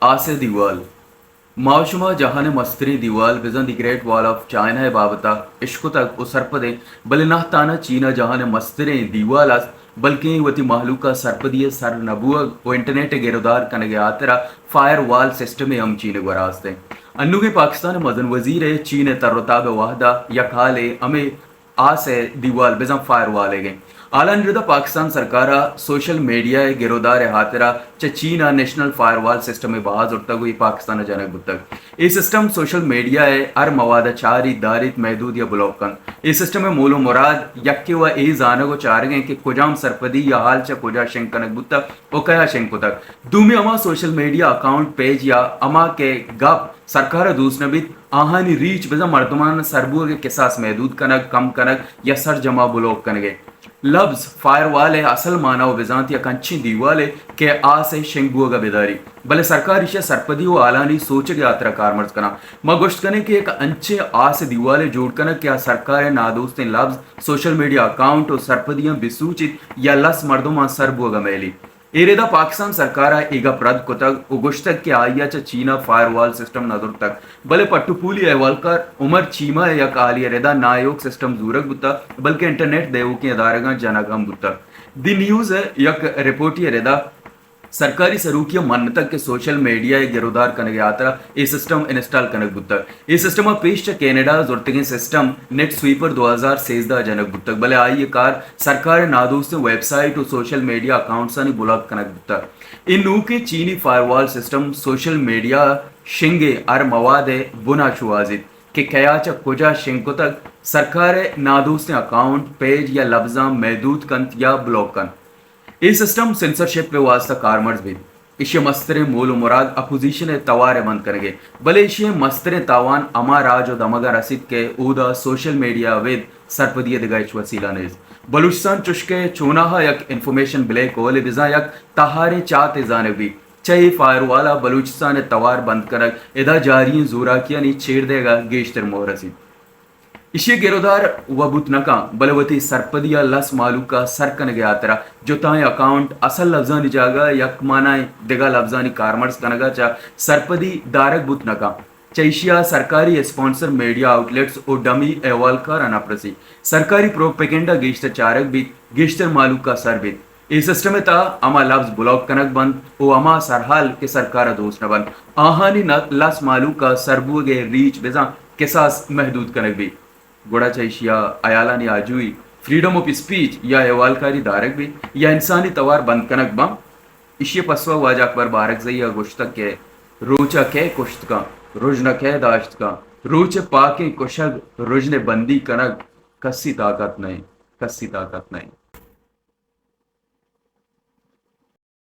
آس ءِ دیوال۔ ما و شما جہان ءِ مستریں دیوال بزاں دی گریٹ وال آف چائنا ءِ بابت ءَ اشکتگ و سرپد ایں، بلے نہ تہنا چین ءَ جہان ءِ مستریں دیوال است، بلکیں وتی مہلوک ءِ سرپدی ءِ سر نہ بوگ و انٹرنیٹ ءِ گرودار کنگ ءِ ہاترا فائر وال سسٹمے ہم چین ءِ گورا است انت۔ انوگیں پاکستان ءِ مزن وزیر ءِ چین ءِ تر و تاب ءِ وہد ءَ یک ہالے ہمے آس ءِ دیوال بزاں فائر وال ئیگ انت۔ ہالانی ردا پاکستان سرکار ءَ سوشل میڈیا ءِ گرودار ءِ ہاترا چہ چین ءَ نیشنل فائر وال سسٹمے بہا زرتگ و اے پاکستان ءَ جنگ بوتگ۔ اے سسٹم سوشل میڈیا ءِ ہر مواد ءَ چاریت، داریت، محدود یا بلاک کنت۔ اے سسٹم ءِ مول و مراد یکے و اے زانگ و چارگ انت کہ کجام سرپدی یا ہال چہ کجا شنگ کنگ بوتگ و کیا شنگ کتگ۔ دومی ہما سوشل میڈیا اکاؤنٹ، پیج یا ہما کہ گپ سرکار ءَ دوست نہ بیت، آہانی ریچ بزاں مردمان سر بوگ ءِ کساس محدود کنگ، کم کنگ یا سرجما بلاک کنگ ءِ۔ لبز فائر وال ءِ اصل مانا و بزانت یک انچیں دیوالے کہ آس ءِ شنگ بوگ ءَ بداری، بلے سرکار ایشی ءَ سرپدی و ہالانی سوچگ ءِ ہاترا کارمرز کناں۔ ما گوشت کنیں کہ یک انچیں آس ءِ دیوالے جوڑ کنگ کہ آ سرکار ءِ نادوستیں لبز، سوشل میڈیا اکاؤنٹ و سرپدیاں بسوچیت یا لس مردمان سر بوگ ءَ مئیلیت۔ اے ردا پاکستان سرکار ءَ اے گپ رد کتگ و گوشتگ کہ آئی ءَ چہ چین ءَ فائر وال سسٹم نہ زرتگ، بلے پٹ و پولی احوالکار عمر چیمہ ءِ یک ہالے ءِ ردا نہ ایوک سسٹم زورگ بوتگ، بلکیں انٹرنیٹ دیوکیں ادارگاں جنگ ہم بوتگ۔ دی نیوز ءِ یک رپورٹے ءِ ردا سرکاری سروکی ءَ منتگ کہ سوشل میڈیا ءِ گرودار کنگ ءِ ہاترا اے سسٹم انسٹال کنگ بوتگ۔ اے سسٹم ءَ پیش چہ کینیڈا ءَ زرتگیں سسٹم نیٹ سویپر دو ہزار سیزدہ ءَ جنگ بوتگ، بلے آئی ءِ کار سرکار ءِ نادوستیں ویب سائٹ و سوشل میڈیا اکاؤنٹسانی بلاک کنگ بوتگ۔ اے نوکیں چینی فائر وال سسٹم سوشل میڈیا ءِ شنگ ءِ ہر مواد ءِ بن ءَ شوہازیت کہ کیا چہ کجا شنگ کتگ، سرکار ءِ نادوستیں اکاؤنٹ، پیج یا لبزاں محدود کنت یا بلاک کنت۔ اے سسٹم سنسرشپ ءِ واستہ کارمرز بیت۔ ایشی ءِ مستریں مول و مراد اپوزیشن ءِ توار ءِ بند کنگ ءَ، بلے ایشی ءِ مستریں تاوان ہما راج و دمگاں رسیت کہ اودا سوشل میڈیا ءَ ابید سرپدی ءِ دگہ ہچ وسیلہ نیست۔ بلوچستان چشکہ چوناہا یک انفارمیشن بلیک ہولے، بزاں یک تہاریں چاتے زانگ بیت۔ چہ اے فائر وال ءَ بلوچستان ءِ توار بند کنگ، ادا جاری ایں زوراکیانی چیر دئیگ ءَ گیشتر موہ رسیت۔ ایشی ءِ گرودار و بوت نہ کن، بلے وتی سرپدی ءَ لس مہلوک ءَ سر کنگ ءِ ہاترا جتائیں اکاؤنٹ، اصل لبزانی جاگہ ءَ یک مانائیں دگہ لبزانی کارمرز کنگ ءَ چہ سرپدی دارگ بوت نہ کن۔ چہ ایشی ءَ سرکاری اسپانسر میڈیا آؤٹ لیٹس و ڈمی احوالکاراں نپ رسی۔ سرکاری پروپیگنڈا گیشتر چارگ بیت، گیشتر مہلوک ءَ سر بیت۔ اے سسٹم ءِ تہا ہما لبز بلاک کنگ بنت و ہما سرحال کہ سرکار ءَ دوست نہ بنت، آہانی نہ-، لس مہلوک ءَ سر بوگ ءِ ریچ بزاں کساس محدود کنگ بیت۔ گڑا چہ ایشی ءَ ہیالانی آجوئی، فریڈم آف اسپیچ یا احوالکاری دارگ بیت یا انسانی توار بند کنگ بنت؟ ایشی ءِ پسو ءَ واجہ اکبر بارکزئی ءَ گوشتگ کہ روچ ءَ کئے کشت کن، رژن ءَ کئے داشت کن، روچ ءِ پاکیں کشگ، رژن ءِ بندی کنگ کسی طاقت نہ انت، کسی طاقت نہ انت۔